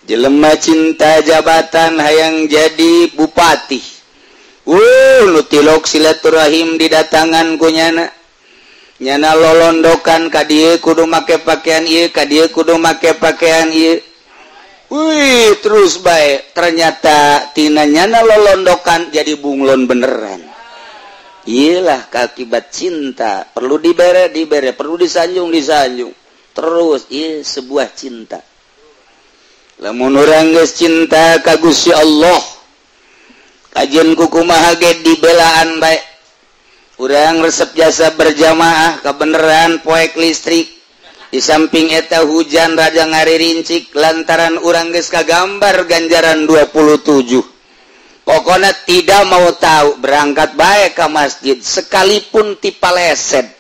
Jelema cinta jabatan hayang jadi bupati. Nu tilok silaturahim didatangan ku nyana. Nyana lolondokan ka dieu kudu make pakaian ieu, ka dieu kudu make pakaian ieu. Wih, terus bae. Ternyata tina nyana lolondokan jadi bunglon beneran. Iyalah akibat cinta, perlu dibere, dibere, perlu disanjung, disanjung. Terus ieu sebuah cinta. Lamun urang geus cinta ka Gusti Allah, kajian kukumaha ge dibelaan bae. Urang resep jasa berjamaah kebeneran poek listrik. Di samping eta hujan raja ngaririncik lantaran urang geus kagambar ganjaran 27. Pokona tidak mau tahu berangkat bae ka masjid sekalipun tipaleset.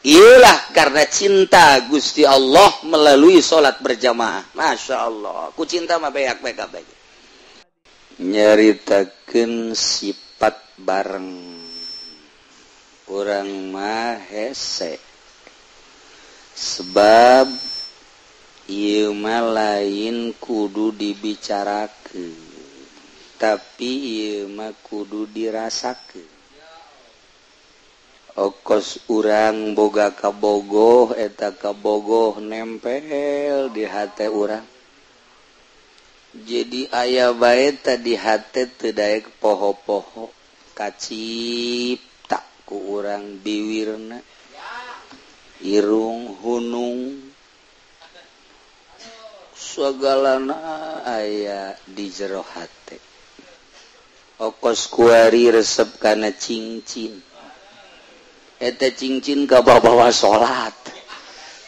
Iyalah karena cinta Gusti Allah melalui salat berjamaah. Masya Allah, ku cinta mah beak beak bae. Nyaritakeun sifat bareng urang mah hese. Sebab ieu mah lain kudu dibicarakeun, tapi ieu mah kudu dirasakeun. Okos urang boga kabogoh eta kabogoh nempel di hate urang. Jadi aya bae tadi hate teu daek poho-poho kacipta ku urang biwirna, irung hunung sagalana aya di jero hate. Okos kuari resep kana cincin. Eta cincin ka bawa salat.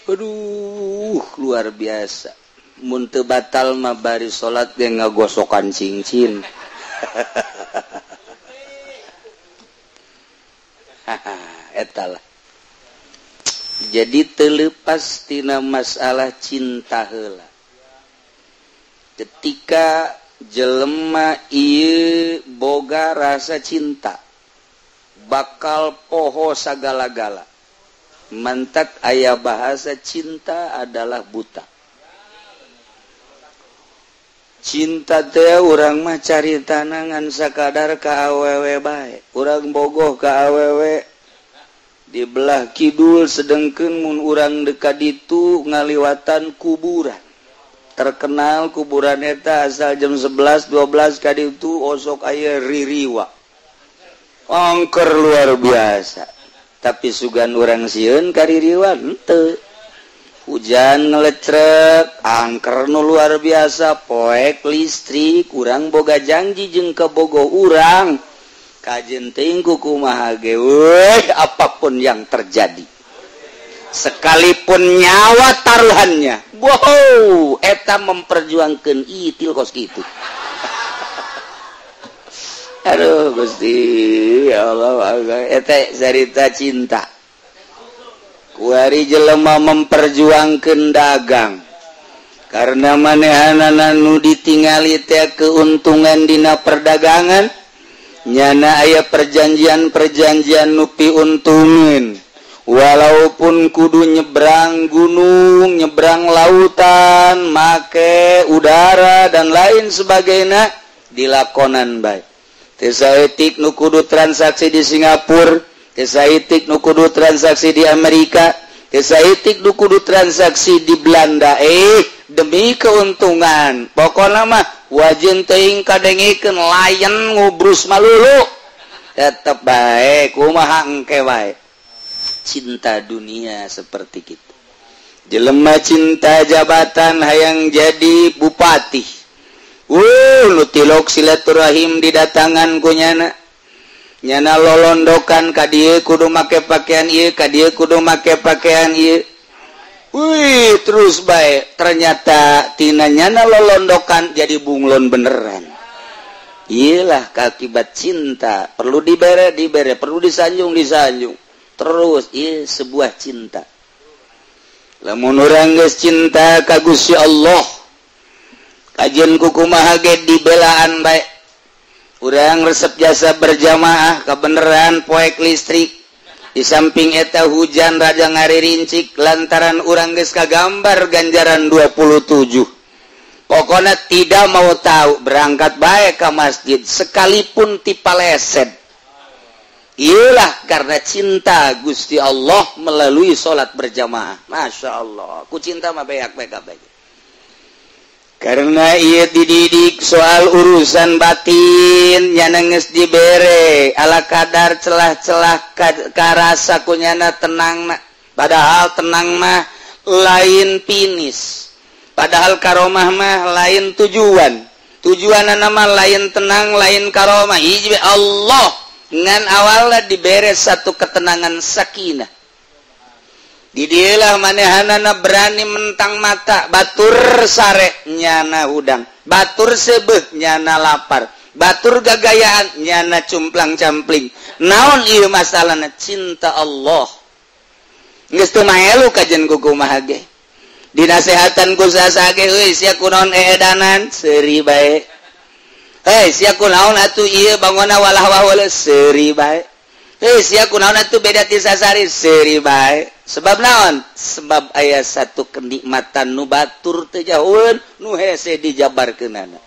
Aduh, luar biasa. Mun teu batal mah bari salat ge ngagosokan cincin. Eta lah. Jadi terlepas tina masalah cinta heula. Ketika jelema ieu boga rasa cinta, bakal poho sagala-gala. Mantak aya bahasa cinta adalah buta. Cinta teh urang mah cari tanangan sakadar ka awewe bae. Urang bogoh ka awewe di belah kidul, sedengkeun mun urang dekat ditu ngaliwatan kuburan. Terkenal kuburan eta asal jam 11 12 ka ditu osok aya ririwa. Angker luar biasa. Tapi sugan urang sieun ka ririwa henteu. Hujan ngelecrek, angker nu luar biasa, poek listrik, urang boga janji jeung kabogoh urang. Kajen teuing kumaha ge weuh apapun yang terjadi. Sekalipun nyawa taruhannya. Wow, eta memperjuangkeun itil kos kitu. Aduh Gusti, ya Allah, eta cerita cinta. Kuari jelema memperjuangkeun dagang. Karena manehanana nu ditingali teh keuntungan dina perdagangan, nyana aya perjanjian-perjanjian nu piuntungin. Walaupun kudu nyebrang gunung, nyebrang lautan, make udara dan lain sebagainya, dilakonan bae. Teu saeutik nu kudu transaksi di Singapura, teu saeutik nu kudu transaksi di Amerika, teu saeutik nu kudu transaksi di Belanda, demi keuntungan. Pokona mah wajin teuing kadengikeun layan ngubrus malulu. Tetep bae kumaha engke bae. Cinta dunia seperti kitu. Jelema cinta jabatan hayang jadi bupati. Nu tilok silaturahim didatangan ku nyana. Nyana lolondokan ka dieu kudu make pakaian ieu, ka dieu kudu make pakaian ieu. Wih, terus bae. Ternyata tina nyana lolondokan jadi bunglon beneran. Iyalah akibat cinta, perlu dibere, dibere, perlu disanjung, disanjung. Terus ieu sebuah cinta. Lamun urang geus cinta ka Gusti Allah, kajian kukumaha ge dibelaan bae. Urang resep jasa berjamaah kebeneran poek listrik. Di samping eta hujan raja ngaririncik lantaran urang geus kagambar ganjaran 27. Pokoknya tidak mau tahu berangkat baik ke masjid sekalipun tipaleset. Iyalah karena cinta Gusti Allah melalui sholat berjamaah. Masya Allah, ku cinta mah beak baik baik. Karena ia dididik soal urusan batin nyana geus dibere ala kadar celah-celah karasa kunyana tenang na. Padahal tenang mah lain pinis, padahal karomah mah lain tujuan, tujuan nama lain tenang lain karomah. Hiji Allah ngan awalna dibere satu ketenangan sakinah. Didilah manehanana berani mentang mata, batur sare nyana hudang, batur sebeh nyana lapar, batur gagayaan nyana cumplang campling. Naon ieu masalahna? Cinta Allah. Geus teu maelu kajen ku kumaha ge. Dinasehatan ku saha ge euy sia kunaon eedanan seuri bae. Hei sia kunaon atuh ieu bangona walah wahwala seuri bae. Hei sia kunaon atuh beda ti sasari seuri bae. Sebab naon? Sebab aya satu kenikmatan nu batur teu jauheun nu hese dijabarkeunana.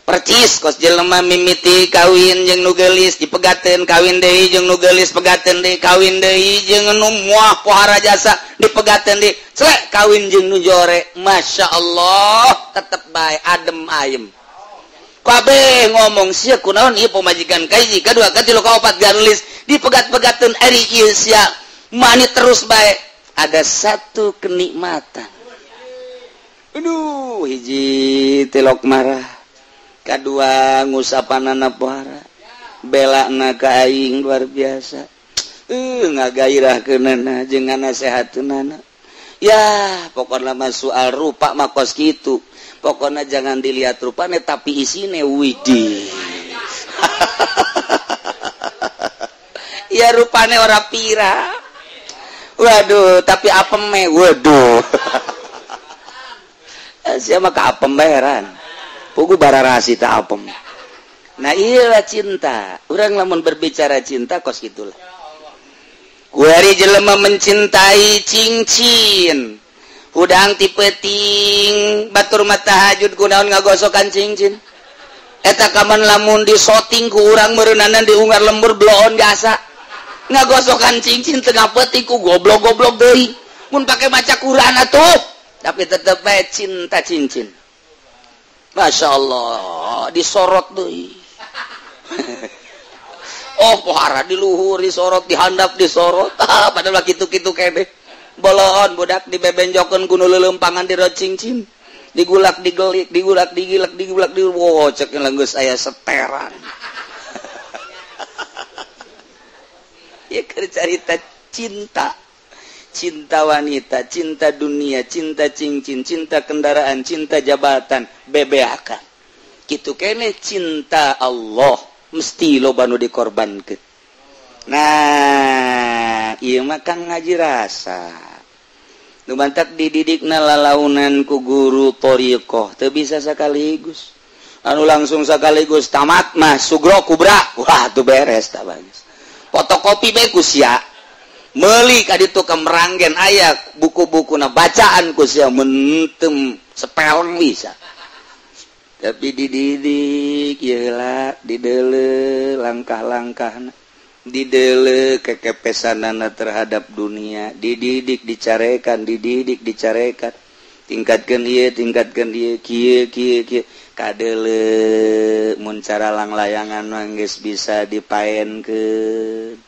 Percis kos jelema mimiti kawin jeung nu geulis dipegateun, kawin deui jeung nu geulis pegateun deui, kawin deui jeung nu muah pohara jasa dipegateun deui, celek kawin jeung nu jore. Masya Allah tetep bae adem ayem. Kabeh ngomong sia kunaon ieu pamajikan ka hiji, kadua, katilu, kaopat garulis dipegat-pegateun ari ieu sia mani terus bae. Ada satu kenikmatan. Aduh, hiji tilok marah, kadua ngusapanana pohara, belana ka aing luar biasa. Ngagairahkeunana jeung nganasehateunana. Ya, pokona mah soal rupa mah kos kitu. Pokona jangan dilihat rupane tapi isine widih. Ya rupane ora pira. Waduh, tapi apeme, waduh. Siapa ka apem bayaran? Pugu bararasi ta apem. Nah, iyalah cinta. Urang lamun berbicara cinta kos gitulah. Kuari jelema mencintai cincin. Hudang ti peuting batur mata tahajud kunaon ngagosokan cincin. Eta kaman lamun disoting ku urang meureunana diungar lembur bloon jasa. Ngagosokan cincin tengah peuting ku goblok-goblok deui. Mun pake maca Quran atuh, tapi tetep bae cinta cincin. Masya Allah, disorot deui. Oh, pohara di luhur disorot, dihandap disorot. Ah, padahal kitu-kitu kene. Boloon budak dibebenjokeun ku nu leuleumpangan dirot cincin. Digulak digelik, digulak digilek, digulak di wo cek geus aya seteran. Ya keur carita cinta. Cinta wanita, cinta dunia, cinta cincin, cinta kendaraan, cinta jabatan, bebeakan. Kitu kene cinta Allah mesti loba nu dikorbankeun. Nah, ieu mah kang ngaji rasa. Nu bantak dididikna lalaunan ku guru thariqah, teu bisa sekaligus. Anu langsung sekaligus tamat mah sugro kubra. Wah, tuh beres tah bagus. Fotokopi bae ku sia. Meuli ka ditu ka Meranggen aya buku-bukuna bacaan ku sia mentem sepeleng bisa. Tapi dididik ieu lah dideuleu langkah-langkahna, dideuleu kekepesanana terhadap dunia, dididik dicarekan, dididik dicarekan, tingkatkeun ieu, tingkatkeun ieu, kieu kieu kieu, kadeuleu mun cara langlayangan mah geus bisa dipaenkeun.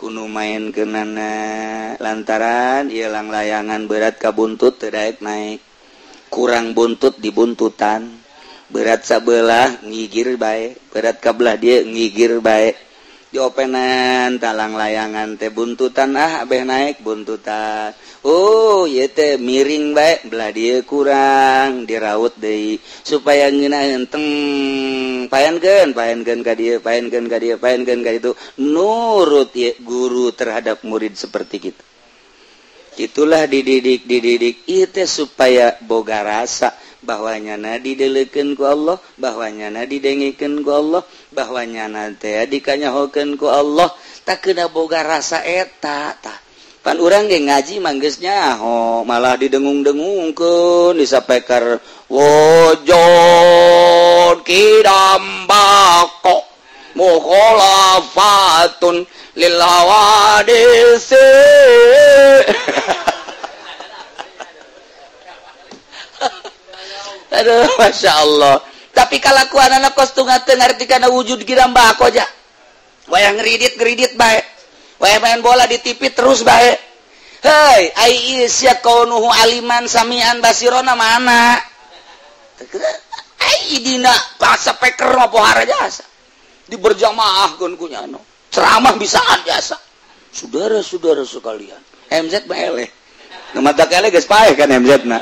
Kuno main kenana lantaran ieu langlayangan berat ka buntut teu daek naik, kurang buntut dibuntutan, berat sabelah ngigir bae, berat ka belah dieu ngigir bae, diopenan talang layangan teh buntutan ah abeh naik buntutan. Oh ieu teh miring bae belah dieu kurang diraut deui supaya ngeunaheun teng paenkeun paenkeun ka dieu paenkeun ka dieu paenkeun ka ditu, nurut ieu guru terhadap murid seperti kitu. Itulah dididik dididik ieu teh supaya boga rasa bahwa nyana dideleukeun ku Allah, bahwa nyana didengikeun ku Allah, bahwa nyana teh dikanyahokeun ku Allah, tak kena boga rasa eta tah. Pan urang ge ngaji mah geus nyaho, malah didengung-dengungkeun disapekar Wujud kidam bako mukhalafatun lil hawadisi. Aduh, Masya Allah. Tapi kalakuan anak kos teu ngarti kana wujud kidam bako aja. Wayah ngeridit-ngeridit bae. Wayah main bola di TV terus bae. Hei, ai sia kaunuhu aliman samian basirona mana? Ai dina bahasa peker mah pohara jasa. Di berjamaah keun kunyano. Ceramah bisaan jasa. Saudara-saudara sekalian, MZ mah eleh. Nu mata eleh geus paeh kan MZ na.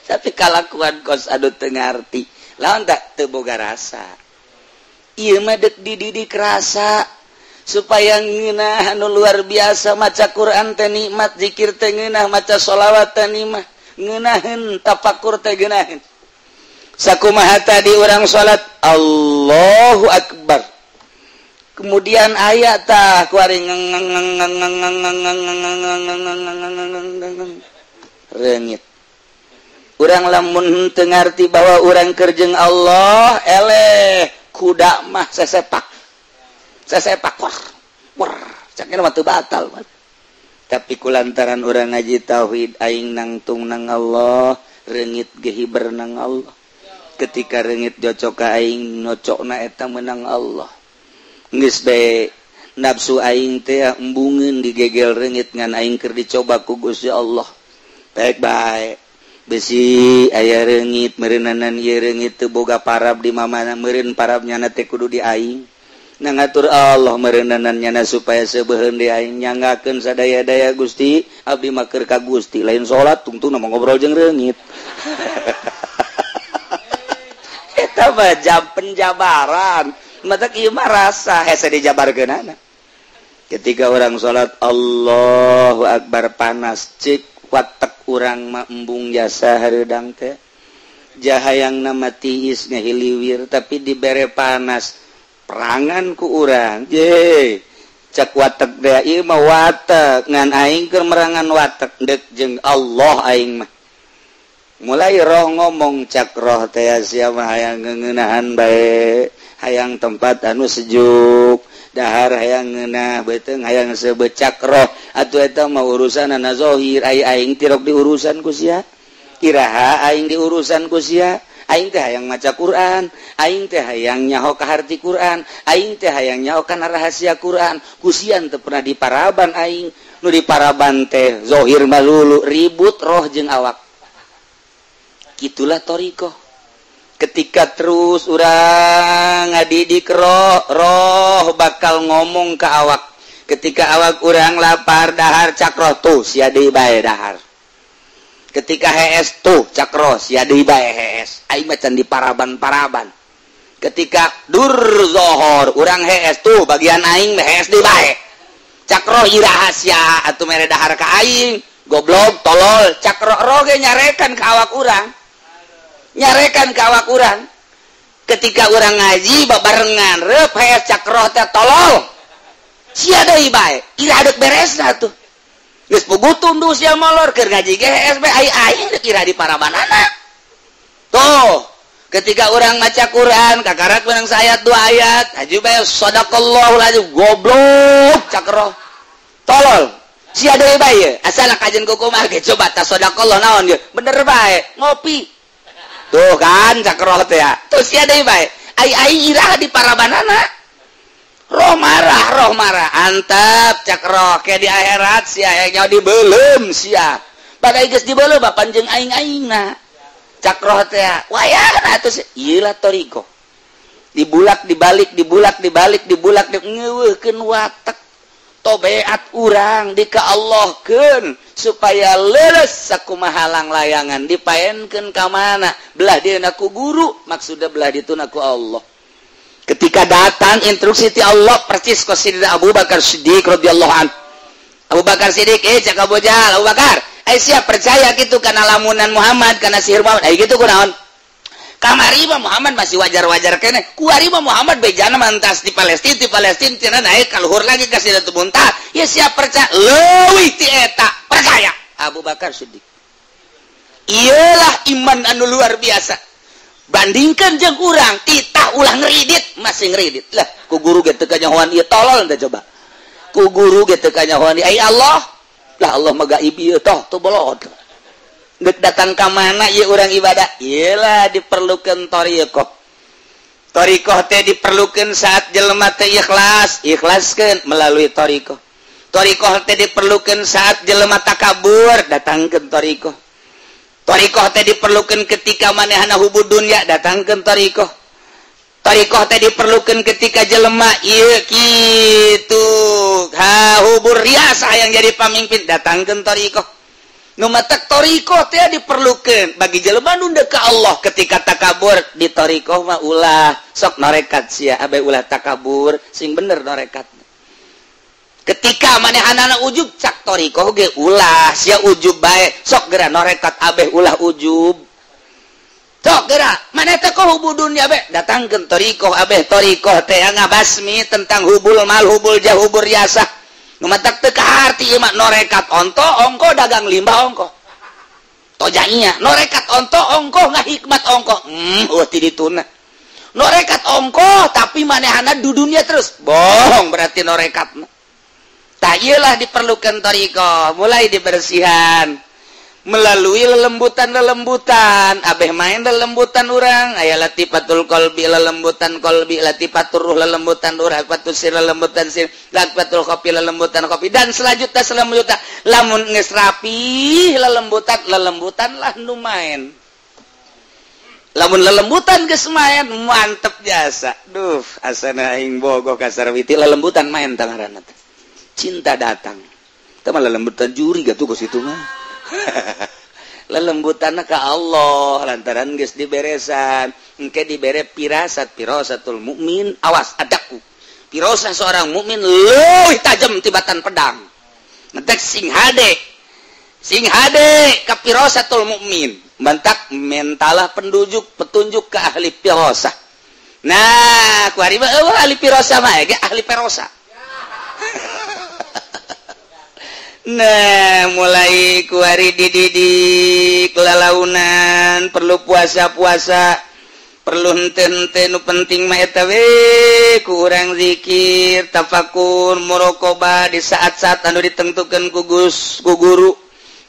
Tapi kalakuan kos anu teu ngarti. Lawan tak teu boga rasa. Ieu mah deuk dididik rasa supaya ngeunah anu luar biasa maca Quran teh nikmat, zikir teh ngeunah, maca sholawat teh nikmat, ngeunaheun tafakur teh ngeunaheun. Sakumaha tadi urang salat Allahu Akbar. Kemudian aya tah kuari reungit. Urang lamun teu ngarti bahwa urang keur jeung Allah, eleh kuda mah sesepak. Sesepak wah. Wah, cakna mah teu batal. Tapi kulantaran urang ngaji tauhid aing nangtung nang Allah, reungit ge hiber nang Allah. Ketika reungit jocok ka aing nocokna eta meunang Allah. Geus bae nafsu aing teh embungeun digegel reungit ngan aing keur dicoba ku Gusti Allah. Baik bae. Besi aya reungit meureunnanan ieu reungit teu boga parab di mamana meureun parab nyana teh kudu di aing. Na ngatur Allah meureunnanan nyana supaya sebeuheun di aing nyanggakeun sadaya-daya Gusti abdi mah keur ka Gusti lain salat tungtungna mah ngobrol jeung reungit. Eta mah jam penjabaran matak ieu mah rasa hese dijabarkeunana. Ketika orang salat Allahu Akbar panas cik watek urang mah embung jasa hareudang teh jahayang nama tiis ngahiliwir tapi dibere panas perangan ku urang ye cak watek teh ieu mah watek ngan aing keur merangan watek deuk jeung Allah aing mah mulai roh ngomong cak roh teh sia mah hayang ngeunahan bae hayang tempat anu sejuk dahar hayang ngeunah beuteung hayang sebecak roh atuh eta mah urusanana zahir ai aing tirok diurusan ku sia iraha aing diurusan ku sia aing teh hayang maca Quran aing teh hayang nyaho ka harti Quran aing teh hayang nyaho kana rahasia Quran ku sia teu pernah diparaban aing nu diparaban teh zahir malulu ribut roh jeung awak. Itulah thariqah. Ketika terus urang ngadidik roh, roh bakal ngomong ke awak. Ketika awak urang lapar dahar cak roh tuh sia deui bae dahar. Ketika hees tuh cak roh sia deui bae hees. Aing mah can diparaban-paraban. Ketika dur zohor urang hees tuh bagian aing mah hees deui bae. Cak roh ieu rahasia atuh mere dahar ka aing. Goblok tolol cak roh roh ge nyarekan ka awak urang. Nyarekan ka awak urang. Ketika urang ngaji babarengan reup hees cak roh teh tolol sia deui bae ira deuk beresna tuh geus puguh tunduh sia molor keur ngaji ge hees bae ai aing deuk ira di parabanana tuh. Ketika urang maca Quran kakarak menang saayat dua ayat haji bae sadaqallahu azim goblok cak roh tolol sia deui bae asal kajen kukumaha ge coba ta sadaqallah naon ge bener bae ngopi tuh kan cak roh teh ya. Tuh sia deui bae. Ai ai iraha di parabanana. Roh marah antep cak roh ke di akhirat sia hayang nyawa dibeuleum sia. Padahal geus dibeuleum bapan jeung aing-aingna. Cak roh teh wayahna atuh ieu lah thariqah. Dibulak dibalik dibulak dibalik dibulak ngeuweuhkeun watek. Tobeat urang di ka Allahkeun supaya leuleus sakumaha langlayangan dipaenkeun ka mana belah dieuna ku guru maksudna belah dituna ku Allah. Ketika datang instruksi ti Allah persis ka Sidina Abu Bakar Siddiq radhiyallahu an. Abu Bakar Siddiq cak Abu Jahal Abu Bakar siap percaya kitu kana lamunan Muhammad kana sihir Muhammad ai kitu kunaon kamari mah Muhammad masih wajar-wajar keneh kuari mah Muhammad bejana mantas di Palestina cenah naik ka luhur lagi ka Sidratul Muntaha ya siap percaya leuwih ti eta percaya Abu Bakar Siddiq. Iyalah iman anu luar biasa. Bandingkan jeung urang titah ulah ngeridit masih ngeridit lah ku guru ge teu kanyahoan ieu tolol teh coba. Ku guru ge teu kanyahoan ai Allah. Lah Allah mah gaib ieu toh teu bolot. Geuk datang ka mana ieu urang ibadah? Iyalah diperlukeun thariqah. Thariqah teh diperlukeun saat jelema teh ikhlas, ikhlaskeun melalui thariqah. Thariqah teh diperlukeun saat jelema takabur, datangkeun thariqah. Thariqah teh diperlukeun ketika manehna hubud dunya, datangkeun thariqah. Thariqah teh diperlukeun ketika jelema ieu kitu ha hubur riasah yang jadi pamimpin, datangkeun thariqah. Nu matak thariqah teh diperlukeun bagi jelema nu deuk ka Allah ketika takabur di thariqah mah ulah sok norekat sia abe ulah takabur sing bener norekat. Ketika manehanana ujub cak thariqah ge ulah sia ujub bae sok geura norekat abeh ulah ujub. Sok geura maneh teh hubul dunya be datangkeun thariqah abeh thariqah teh ngabasmi tentang hubul mal hubul jah hubur riasah. Nu matak teu kaharti ieu mah norekat onto ongko dagang limbah ongko. Tojanya norekat onto ongko ngahikmat ongko. Eueuh ti dituna. Norekat ongko tapi manehana du dunya terus. Bohong berarti norekatna. Tah ieulah diperlukan thariqah, mulai dibersihan melalui lelembutan-lelembutan, abeh main lelembutan urang, aya latifatul qalbi lelembutan qalbi, latifatur ruh lelembutan ruh, latifatul sir lelembutan sir, latifatul kopi lelembutan kopi, dan selanjutnya selanjutnya lamun geus rapi lelembutan, lelembutan lah nu main. Lamun lelembutan geus main mantep jasa. Duh, asana aing bogoh ka Sarwiti lelembutan main tah ngaranna teh. Cinta datang. Teh mah lelembutan juri gatuh ka situ mah. Lelembutan ka Allah lantaran geus diberesan engke dibere pirasat pirasatul mukmin awas adaku pirasat seorang mukmin leuwih tajam tibatan pedang mentek sing hade ka pirasatul mukmin mentak mentalah pendujuk petunjuk ke ahli pirasah. Nah ku ari mah eueuh ahli pirasah mah ge ahli perosa. Nah mulai kuari dididik lalaunan perlu puasa-puasa perlu henteu-henteu nu penting mah eta we ku urang zikir tafakur muraqabah di saat-saat anu ditentukeun ku Gus ku guru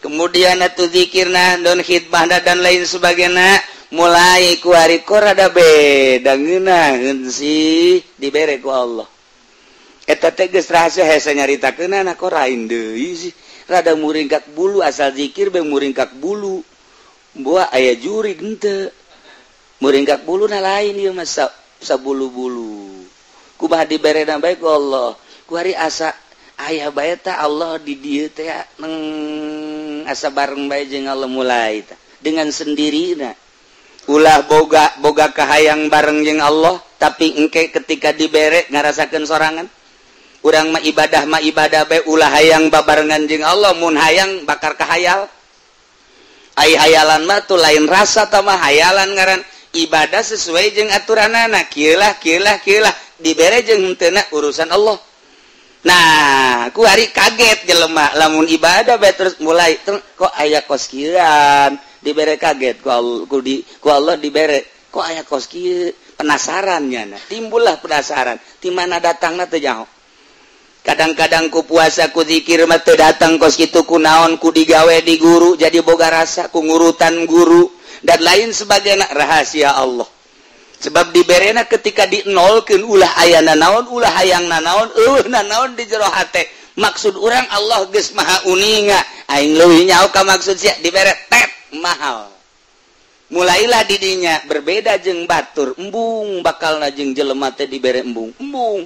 kemudian atuh zikirna don khidmahna dan lain sebagainya mulai kuari kok rada beda ngeunaheun sih dibere ku Allah. Eta teh geus rahasia hese nyaritakeunana kok rain deui sih rada muringkak bulu asal zikir be muringkak bulu boa aya jurig henteu muringkak buluna lain ieu mah sabulu-bulu kumaha diberena bae ku Allah ku hari asa aya bae tah Allah di dieu teh neng asa bareng bae jeung Allah mulai tah dengan sendirina ulah boga boga kahayang bareng jeung Allah tapi engke ketika dibere ngarasakeun sorangan. Urang mah ibadah bae ulah hayang babarengan jeung Allah mun hayang bakar kahayal. Ai hayalan mah tuh lain rasa tah mah hayalan ngaran ibadah sesuai jeung aturanana kieu lah kieu lah kieu lah dibere jeung henteuna urusan Allah. Nah, ku hari kaget jelema lamun ibadah bae terus mulai kok aya kos kieuan dibere kaget ku Allah ku Allah dibere kok aya kos kieu penasaran nya timbullah penasaran ti mana datangna teu nyaho. Kadang-kadang ku puasa ku zikir mah teu datang kos kitu ku naon ku digawe di guru jadi boga rasa ku ngurutan guru dan lain sebagainya rahasia Allah. Sebab diberena ketika dinolkeun ulah aya nanaon ulah hayang nanaon eueuh nanaon di jero hate. Maksud urang Allah geus maha uninga aing leuwih nyaho ka maksud sia dibere tet mahal. Mulailah didinya berbeda jeung batur embung bakalna jeung jelema teh dibere embung embung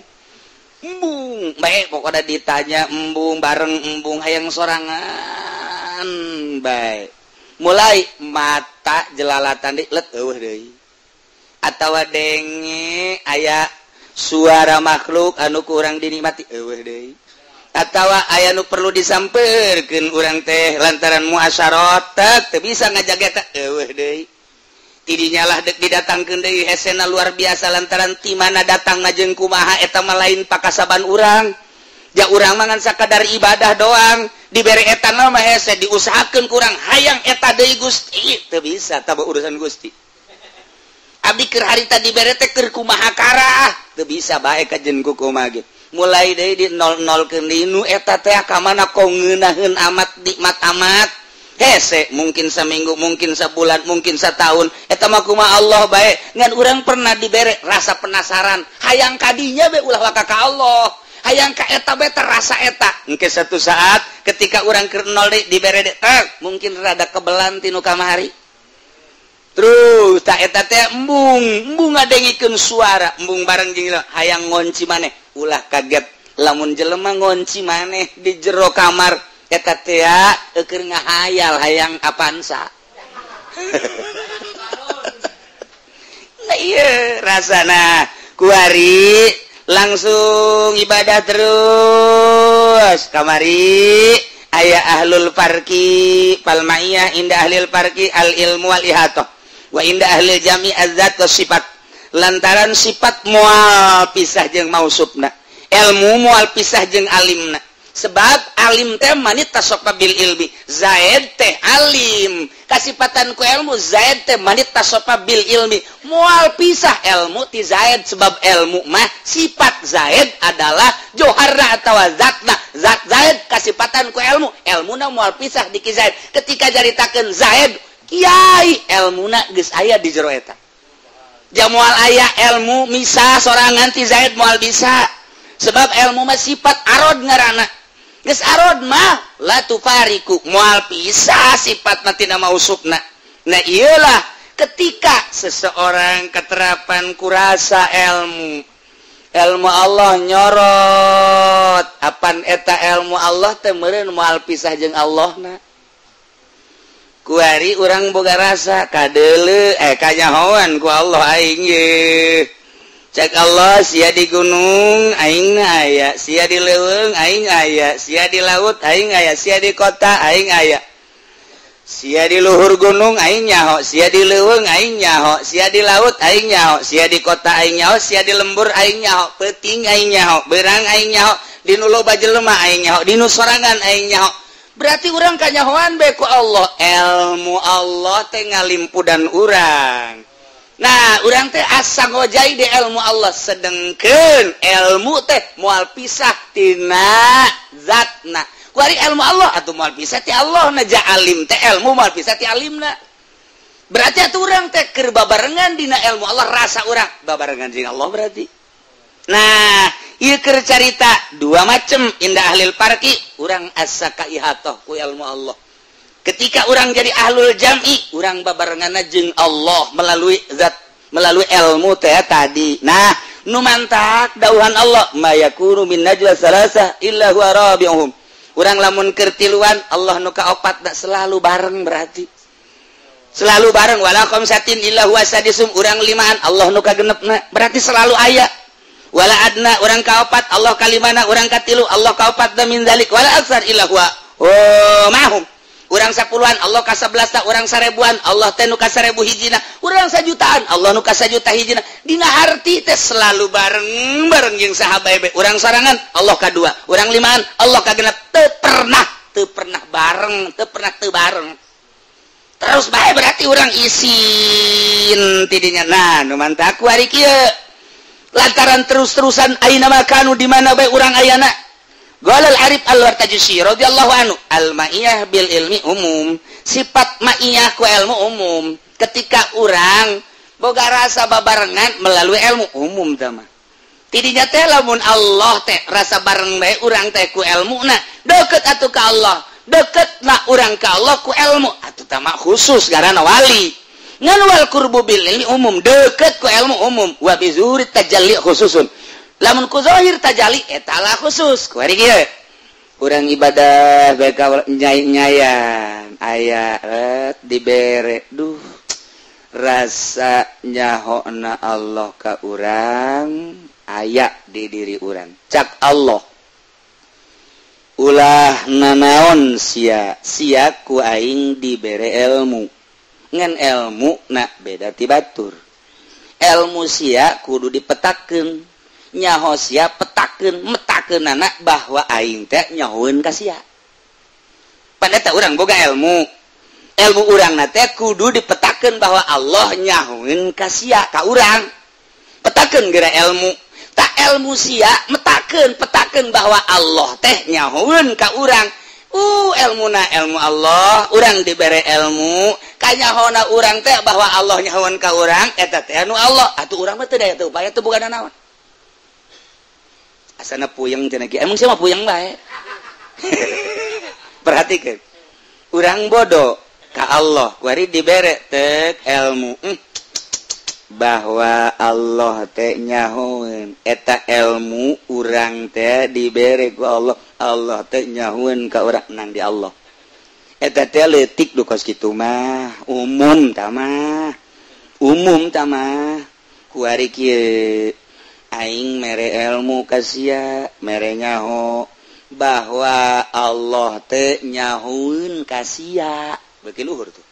embung baik pokoknya ditanya embung bareng embung hayang sorangan baik mulai mata jelalatan di let eueuh deui atawa denge aya suara makhluk anu kurang dinikmati eueuh deui atawa aya nu perlu disampeurkeun urang teh lantaran muasyarot teu bisa ngajaga teh eueuh deui tidinya lah dek didatangkeun deui hesena luar biasa lantaran ti mana datang jeung kumaha eta mah lain pakasaban urang. Ja urang mah ngan sakadar ibadah doang, Dibere eta mah hese diusahakeun kurang hayang eta deui Gusti teu bisa tah urusan Gusti. Abdi keur harita dibere teh keur kumaha karah teu bisa bae kajen ku kumaha ge. Mulai deui di 00-keun deui nu eta teh ka mana kok ngeunaheun amat nikmat amat. Hese mungkin seminggu, mungkin sebulan, mungkin setahun. Eta mah kumaha Allah bae. Ngan urang pernah dibere rasa penasaran. Hayang kadinya be ulah waka ka Allah. Hayang ka eta bae terasa eta. Engke satu saat ketika urang keur nol deui dibere deui teh mungkin rada kebelan tinu kamari. Terus tak eta teh embung, embung ngadengikeun suara, embung bareng jeung hayang ngonci maneh. Ulah kaget lamun jelema ngonci maneh di jero kamar. Eta teh keur ngahayal hayang Avanza. Nah ieu rasana kuari langsung ibadah terus kamari aya ahlul parki palmaiyah inda ahlil parki al ilmu wal ihatoh wa inda ahlil jami azzat wa sifat lantaran sifat moal pisah jeung mausufna ilmu moal pisah jeung alimna. Sebab alim teh manit tasofa bil ilmi, Zaid teh alim kasipatan ku ilmu, Zaid teh manit tasofa bil ilmi moal pisah ilmu ti Zaid sebab ilmu mah sifat Zaid adalah joharna atawa zatna, zat Zaid kasipatan ku ilmu, ilmuna moal pisah di ki Zaid. Ketika jaritakeun Zaid kiai ilmuna geus aya di jero eta. Jamual aya ilmu misah sorangan ti Zaid moal bisa sebab ilmu mah sifat arod ngaranna. Geus arod mah la tufariku moal pisah sifat tina mausufna. Nah iyalah ketika seseorang keterapan kurasa ilmu, ilmu Allah nyorot apan eta ilmu Allah teh meureun moal pisah jeung Allahna. Kuari urang boga rasa kadeuleu kanyahoan ku Allah aing ye. Cek Allah sia di gunung aing aya, sia di leuweung aing aya, sia di laut aing aya, sia di kota aing aya. Sia di luhur gunung aing nyaho, sia di leuweung aing nyaho, sia di laut aing nyaho, sia di kota aing nyaho, sia di lembur aing nyaho, peuting aing nyaho, beurang aing nyaho, di nu loba jelema aing nyaho, di nu sorangan aing nyaho. Berarti urang kanyahoan bae ku Allah. Ilmu Allah teh ngalimpudan urang. Nah, urang teh asa ngojai di ilmu Allah, sedengkeun ilmu teh moal pisah tina zatna. Kuari ilmu Allah atuh moal pisah ti Allah na ja alim teh ilmu moal pisah ti alimna. Berarti atuh urang teh keur babarengan dina ilmu Allah, rasa urang babarengan jeung Allah berarti. Nah, ieu keur carita dua macem indah ahlil parki, urang asa kaihatoh ku ilmu Allah. Ketika orang jadi ahlul jam'i, orang babarenganna jeung Allah melalui zat, melalui ilmu teh tadi. Nah, nu mantak dauhan Allah, mayakunu min najwa salasa illa huwa rabi'uhum. Urang lamun keur tiluan, Allah nu kaopat da selalu bareng berarti. Selalu bareng wala khamsatin illa huwa sadisum, urang limaan Allah nu kagenepna, berarti selalu aya. Wala adna urang kaopat, Allah kalimana, urang katilu, Allah kaopat da min zalik wala aksar illa huwa oh mahum. Urang 10-an Allah ka 11, urang 1000-an Allah teh nu ka 1000 hijina, urang 1 jutaan Allah nu ka 1 juta hijina. Dina arti teh selalu bareng bareng jeung saha bae be. Urang sorangan Allah ka 2, urang 5-an Allah ka 6, teu pernah bareng, teu pernah teu bareng. Terus bae berarti urang isin tidinya. Nah, nu mantak ku ari kieu. Lantaran terus-terusan aina makanu di mana bae urang ayana. Qala al-Arif al-Wartajusi radhiyallahu anhu, al-ma'iyah bil ilmi umum. Sifat ma'iyah ku ilmu umum. Ketika urang boga rasa babarengan melalui ilmu umum tah mah. Tidinya teh lamun Allah teh rasa bareng bae urang teh ku ilmuna, deket atuh ka Allah, deket na urang ka Allah ku ilmu atuh tah mah khusus garana wali. Ngan wal qurbu bil ilmi umum, deket ku ilmu umum, wa bi zuhuri tajalli khususun. Lamun ku zahir tajali eta lah khusus. Ku ari kieu. Urang ibadah bae ka nyai-nyayan aya dibere duh rasa nyahona Allah ka urang aya di diri urang. Cak Allah ulah nanaon sia, sia ku aing dibere ilmu. Ngan ilmu na beda ti batur. Ilmu sia kudu dipetakeun. Nyaho sia petakeun, metakeun anak bahwa aing teh nyahoeun ka sia. Pan eta urang boga ilmu. Ilmu urang na teh kudu dipetakeun bahwa Allah nyahoeun ka sia ka urang. Petakeun geura ilmu. Tak ilmu sia metakeun petakeun bahwa Allah teh nyahoeun ka urang. Ilmuna ilmu Allah, urang dibere ilmu, kanyahona urang teh bahwa Allah nyahoeun ka urang eta teh anu Allah. Atuh urang mah teu daya teu upaya teu boga nanaon. Asana puyeng cenah kieu. Emang sia mah puyeng bae. Perhatikeun. Urang bodoh ka Allah, kuari dibere tek ilmu. Bahwa Allah teh nyahoeun eta ilmu urang teh dibere ku Allah. Allah teh nyahoeun ka urang nang di Allah. Eta teh leutik du kos kitu mah, umum tah mah. Umum tah mah. Kuari kieu aing mere ilmu ka sia, mere nyaho bahwa Allah teh nyahoeun ka sia. Beuki luhur tuh.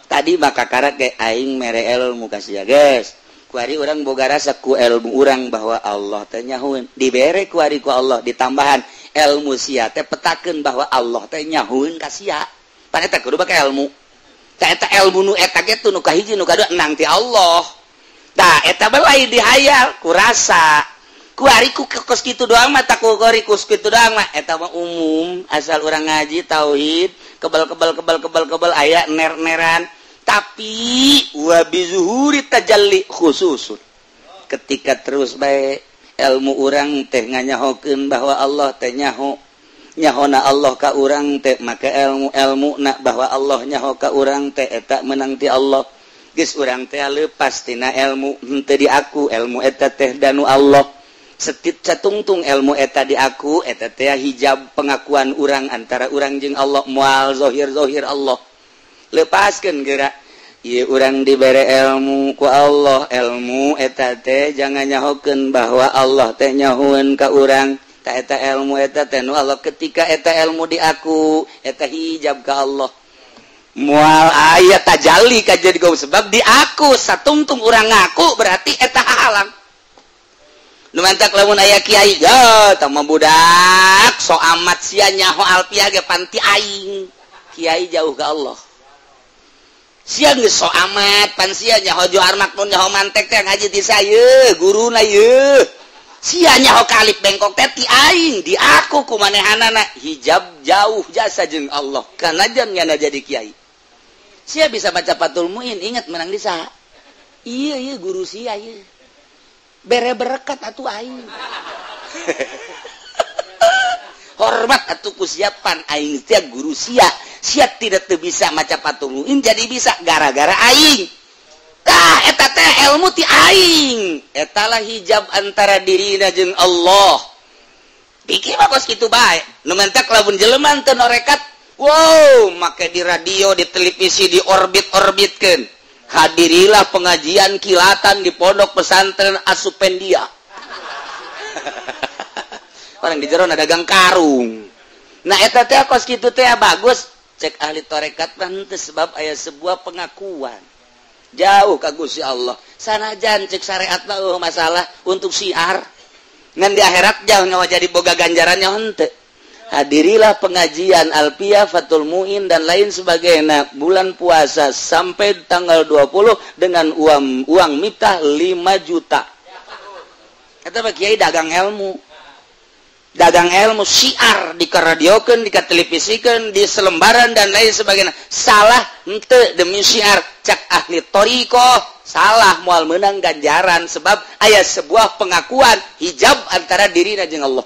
Tadi maka karak ge aing mere ilmu ka sia, guys. Kuari urang boga rasa ku ilmu urang bahwa Allah teh nyahoeun. Dibere kuari ku Allah ditambahan ilmu sia teh petakeun bahwa Allah teh nyahoeun ka sia. Pan eta kudu bake ilmu. Tah eta ilmu nu eta ge tuh nu kahiji nu kadua nang ti Allah. Tah eta bae dihayal ku rasa. Kuari ku kos kitu doang mah tak kuari kos kitu doang mah eta mah umum asal urang ngaji tauhid kebal-kebal kebal-kebal kebal aya ner-neran. Tapi wa bizuhuri tajalli khususun ketika terus bae ilmu urang teh nganyahokeun bahwa Allah teh nyaho nyahona Allah ka urang teh maka ilmu na bahwa Allah nyaho ka urang teh eta menang ti Allah. Geus urang teh leupas tina ilmu henteu diaku ilmu eta teh danu Allah. Setit catungtung ilmu eta diaku eta teh hijab pengakuan urang antara urang jeung Allah moal zahir-zahir Allah. Lepaskeun geura ieu urang dibere ilmu ku Allah, ilmu eta teh jangan nyahokeun bahwa Allah teh nyahoeun ka urang. Ta eta ilmu eta teh nu Allah. Ketika eta ilmu diaku eta hijab ka Allah. Moal aya tajalli ka jadi gau sebab diaku satungtung urang ngaku berarti eta halang. Nu mantak lamun aya kiai, ya tah mah budak so amat sia nyaho alfiah ge panti aing. Kiai jauh ka Allah. Sia geus so amat pan sia nyaho johar maknun nyaho mantek teh ngaji ti saya guruna yeuh. Sia nyaho kalip bengkok teh ti aing di aku ku manehanana hijab jauh jasa jeung Allah kanajan nyana jadi kiai. Sia bisa baca Fathul Muin ingat menang di saha? Iya iya guru sia ieu. Bere berkat atuh aing. Hormat atuh ku siapan aing teh guru sia. Sia tidak teu bisa maca Fathul Muin jadi bisa gara-gara aing. Tah eta teh ilmu ti aing. Eta lah hijab antara dirina jeung Allah. Pikir mah kos kitu bae. Nu mentak lamun jelema teu norekat, wow, make di radio, di televisi, di orbit-orbitkeun. Hadirilah pengajian kilatan di pondok pesantren Asupendia. Orang di jero dagang karung. Nah eta teh kos kitu teh bagus. Cek ahli tarekat mah henteu sebab aya sebuah pengakuan. Jauh ka Gusti Allah. Sanajan cek syariat mah eueuh masalah untuk syiar. Ngan di akhirat jauh nyawa jadi boga ganjarannya henteu. Hadirilah pengajian Alfiyah, Fathul Muin dan lain sebagainya bulan puasa sampai tanggal 20 dengan uang miftah 5 juta. Eta mah kiai dagang ilmu. Dagang ilmu syiar dikaradiokeun, dikatelevisikeun, di selembaran dan lain sebagainya. Salah henteu demi syiar cak ahli thariqah salah moal meunang ganjaran sebab aya sebuah pengakuan hijab antara dirina jeung Allah.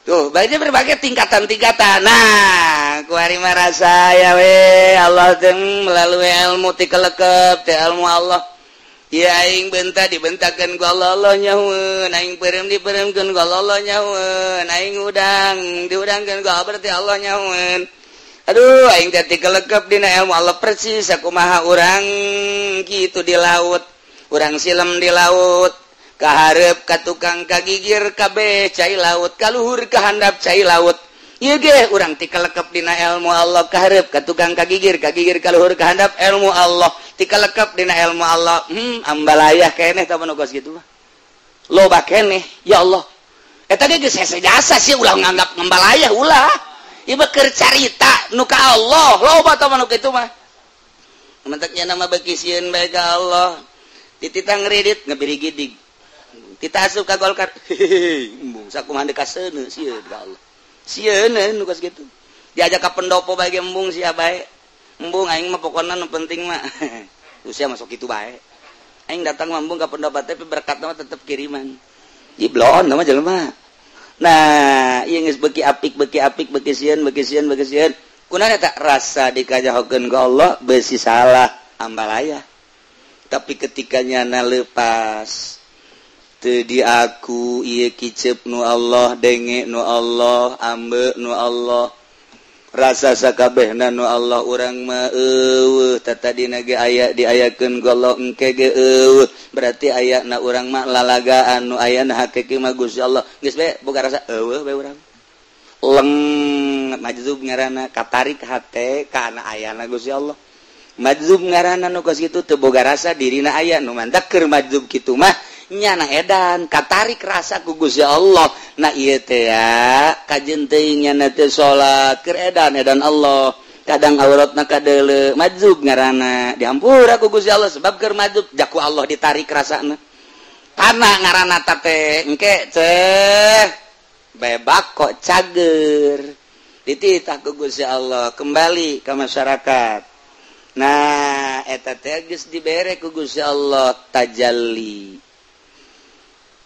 Tuh, banyak berbagai tingkatan-tingkatan. Nah, ku ari mah rasa ya we Allah teh melalui ilmu ti kelekep teh ilmu Allah. Ya aing benta dibentakeun ku Allah, Allah nyahoeun, aing peureum dipeureumkeun ku Allah, Allah nyahoeun, aing udang diudangkeun ku Allah berarti Allah nyahoeun. Aduh, aing teh ti kelekep dina ilmu Allah persis sakumaha urang kitu di laut, urang silem di laut. Kaharep ka tukang kagigir kabeh cai laut, kaluhur kahandap cai laut. Ieu ge urang ti kalekep dina ilmu Allah kaharep ka tukang kagigir, kagigir kaluhur kahandap ilmu Allah. Ti kalekep dina ilmu Allah. Ambalayah keneh tah mah kos kitu mah. Loba keneh, ya Allah. Eta ge geus hese jasa sih ulah nganggap ngambalayah ulah. Ieu keur carita nu ka Allah, loba tah nu kitu mah. Mentaknya nama beki sieun bae ka Allah. Dititah ngredit ngebirigidig. Kita asup ka Golkar. Hehehe, embung sakumaha deuk kaseuneu sieun ka Allah. Sieun nu kos kitu. Diajak ka pendopo bae ge embung sia bae. Embung aing mah pokona nu penting mah. Usia masuk kitu bae. Aing datang mah embung ka pendopo tapi berkat mah tetep kiriman. Jiblon nama jelema. Nah, ieu geus beuki apik, beuki apik, beuki sieun, beuki sieun, beuki sieun. Kunaon eta rasa dikajahokeun ku Allah beusi salah ambalaya. Tapi ketika nyana lepas teu diaku ieu kicep nu Allah, denge nu Allah, ambe nu Allah, rasa sakabehna nu Allah, urang mah eueuh tatadina ge aya diayakeun ku Allah engke ge eueuh, berarti ayana urang mah lalagaan nu ayana hakiki mah Gusti Allah. Geus bae boga rasa eueuh bae urang. Leng majzub ngaranna katarik hate kana ayana Gusti Allah. Majzub ngaranna nu kos kitu teu boga rasa dirina aya nu mantak keur majzub kitu mah nyana edan katarik rasa ku Gusti Allah. Nah ieu teh ya kajeun teuing nyana teh salat keur edan edan Allah, kadang auratna kadeuleu majzub ngaranna dihampura ku Gusti Allah sebab keur majzub jaku Allah ditarik rasana. Kana ngaranna teh engke teh bebak kok cager dititah ku Gusti Allah kembali ke masyarakat. Nah eta teh geus dibere ku Gusti Allah tajalli.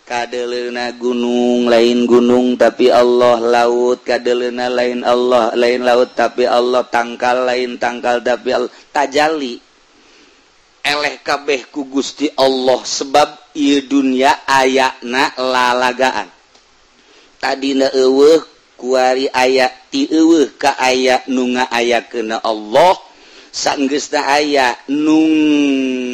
Kadeleuna gunung lain gunung tapi Allah, laut kadeleuna lain Allah lain laut tapi Allah, tangkal lain tangkal tapi Allah. Tajalli eleh kabeh ku Gusti Allah sebab ieu dunya ayana lalagaan. Tadina eueuh kuari aya ti eueuh ka aya nu ngaayakeunna Allah, sanggeusna aya nu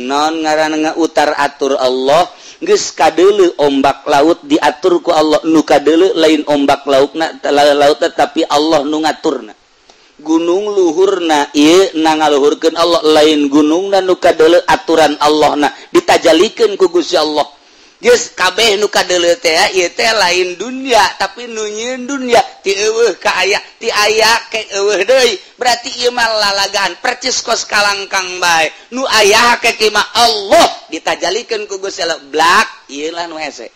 naon ngaranna ngautar atur Allah. Geus kadeuleu ombak laut diatur ku Allah, nu kadeuleu lain ombak lautna laut tapi Allah nu ngaturna. Gunung luhurna ieu na ngaluhurkeun Allah lain gunungna nu kadeuleu aturan Allahna ditajalikeun ku Gusti Allah. Geus kabeh nu kadeuleu teh ieu teh lain dunya tapi nu nyieun dunya ti eueuh ka aya ti aya ke eueuh deui, berarti ieu mah lalagaan percis kos kalangkang bae nu aya hakiki mah Allah ditajalikeun ku Gusti Allah. Blak ieu lah nu hese.